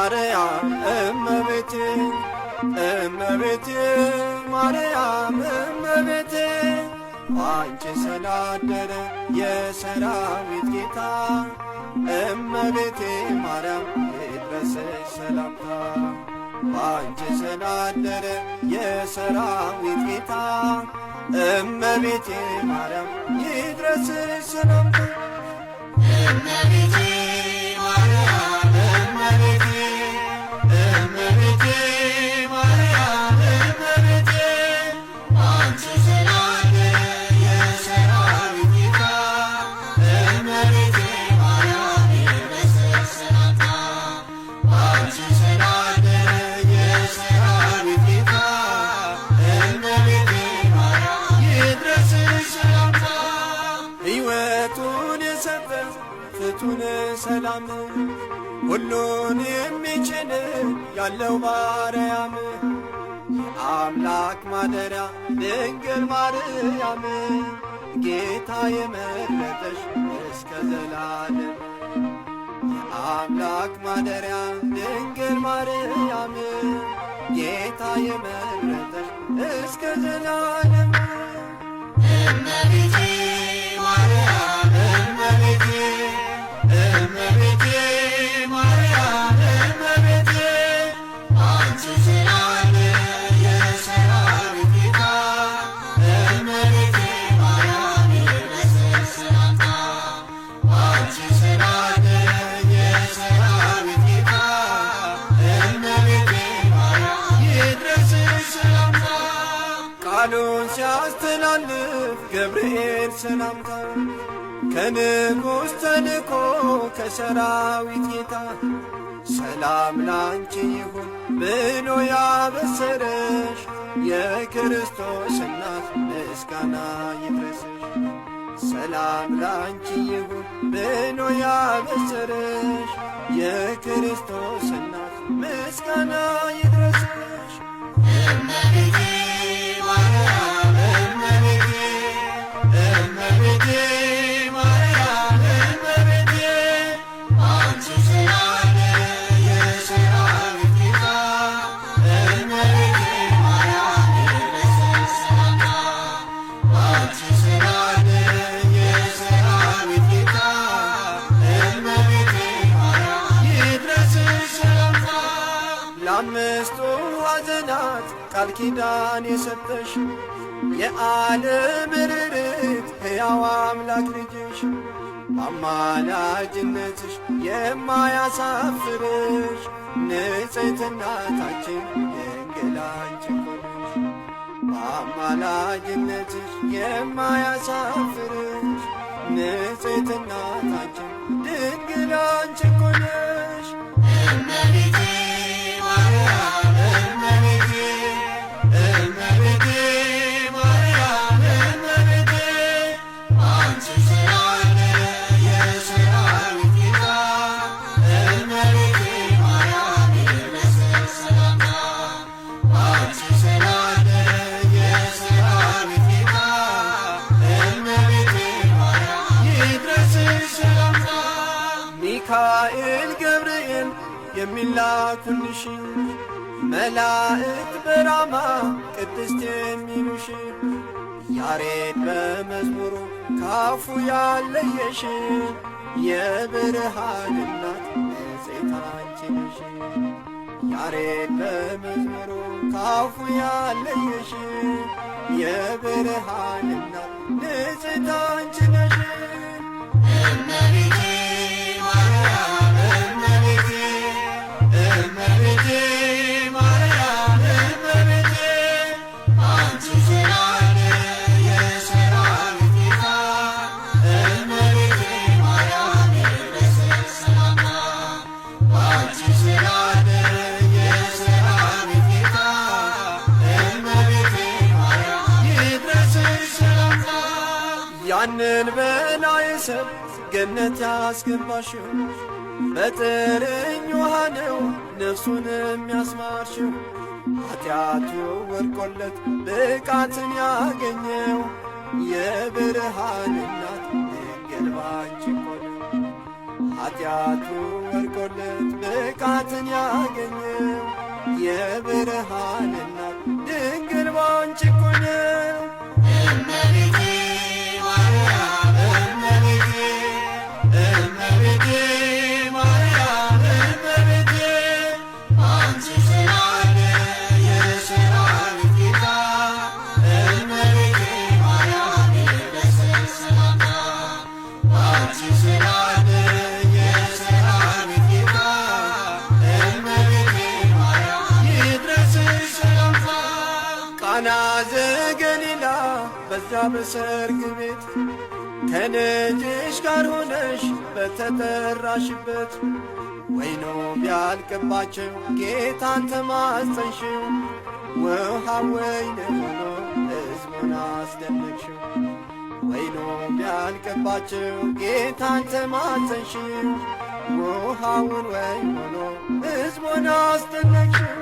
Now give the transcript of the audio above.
ማርያም እመቤቴ፣ እመቤቴ ማርያም እመቤቴ፣ አንቺ ስላደረ የሰራዊት ጌታ፣ እመቤቴ ማርያም ይድረስሽ ሰላምታ። ባንቺ ስላደረ የሰራዊት ጌታ፣ እመቤቴ ማርያም ይድረስሽ ሰላምታ። እመቤቴ ማርያም እመቤቴ፣ እመቤቴ ማርያም እመቤቴ፣ አንቺ ስላደረ የሰራዊት ጌታ፣ እመቤቴ ማርያም ይድረስሽ ሰላምታ። አንቺ ስላደረ የሰራዊት ጌታ፣ እመቤቴ ማርያም ይድረስሽ ሰላምታ። ሕይወቱን የሰጠ ፍቱን ሰላም፣ ሁሉን የሚችል ያለው ባርያም፣ የአምላክ ማደሪያ ድንግል ማርያም፣ ጌታ የመረጠሽ እስከ ዘላለም። የአምላክ ማደሪያ ድንግል ማርያም፣ ጌታ የመረጠሽ እስከ ዘላለም። እመቤቴ ማርያም እመቤቴ፣ እመቤቴ ማርያም እመቤቴ፣ አንቺ ስላለ የሰራዊት ጌታ፣ እመቤቴ ማርያም ይድረስሽ ሰላምታ። አንቺ ስላለ የሰራዊት ጌታ፣ እመቤቴ ማርያም ይድረስሽ ሰላምታ። ቃሉን ሲያስተላልፍ ገብርኤል ሰላምታ፣ ከንጉሥ ተልኮ ከሰራዊት ጌታ፣ ሰላም ላንቺ ይሁን ብሎ ያበሰረሽ፣ የክርስቶስ እናት ምስጋና ይድረስሽ። ሰላም ላንቺ ይሁን ብሎ ያበሰረሽ፣ የክርስቶስ እናት ምስጋና ይድረስሽ። እመቤቴ ማርያም እመቤቴ፣ እመቤቴ ማርያም እመቤቴ፣ አንቺ ስላለ የሰራዊት ጌታ፣ እመቤቴ ማርያም ይድረስሽ ሰላምታ። አንቺ ስላለ የሰራዊት ጌታ፣ እመቤቴ ማርያም ይድረስሽ ሰላምታ። ለአምስቱ ሐዘናት ቃል ኪዳን የሰጠሽ፣ የዓለም ርርት ሕያው አምላክ ልጅሽ፣ በአማላጅነትሽ የማያሳፍርሽ፣ ንጽሕት እናታችን ድንግል አንቺ እኮ ነሽ። በአማላጅነትሽ የማያሳፍርሽ፣ ንጽሕት እናታችን ድንግል አንቺ እኮ ነሽ። እመቤቴ ማርያም እመቤቴ፣ እመቤቴ ማርያም እመቤቴ፣ አንቺ ስላለ የሰራዊት ጌታ፣ እመቤቴ ማርያም ይድረስሽ ሰላምታ። አንቺ ስላለ የሰራዊት ጌታ፣ እመቤቴ ማርያም ይድረስሽ ሰላምታ። ሚካኤል ገብርኤል የሚላኩልሽ፣ መላእክት በራማ ቅድስት የሚሉሽ፣ ያሬድ በመዝሙሩ ካፉ ያለየሽ፣ የብርሃን እናት ንጽሕት አንቺ ነሽ። ያሬድ በመዝሙሩ ካፉ ያለየሽ፣ የብርሃን እናት ንጽሕት አንቺ ነሽ። እመቤቴ ማርያም እመቤቴ፣ እመቤቴ ማርያም እመቤቴ፣ አንቺ ስላለ የሰራዊት ጌታ፣ እመቤቴ ማርያም ይድረስሽ ሰላምታ። አንቺ ስላለ የሰራዊት ጌታ፣ እመቤቴ ማርያም ይድረስሽ ሰላምታ። ያንን በላይ ሰብ ገነት ያስገባሽው፣ በጥርኝ ውሃ ነው ነፍሱን የሚያስማርሽው፣ ኃጢአቱ ወድቆለት ብቃትን ያገኘው፣ የብርሃን እናት ድንግል ባንቺ እኮ ነው። ኃጢአቱ ወርቆለት ብቃትን ያገኘው የብርሃን እናት ድንግል ባንቺ እኮ ነው። እመቤቴ ማርያም እመቤቴ፣ እመቤቴ ማርያም እመቤቴ፣ አንቺ ስላለ የሰራዊት ጌታ፣ እመቤቴ ማርያም ይድረስሽ ሰላምታ። አንቺ ስላለ የሰራዊት ጌታ፣ እመቤቴ ማርያም ይድረስሽ ሰላምታ። ቃና ዘገሊላ በዛ በሰርግ ቤት ከልጅሽ ጋር ሆነሽ በተጠራሽበት፣ ወይኑ ቢያልቅባቸው ጌታን ተማጸንሽው፣ ውሃ ወይን ሆኖ ሕዝቡን አስደነቅሽው። ወይኑ ቢያልቅባቸው ጌታን ተማጸንሽው፣ ውሃውን ወይን ሆኖ ሕዝቡን አስደነቅሽው።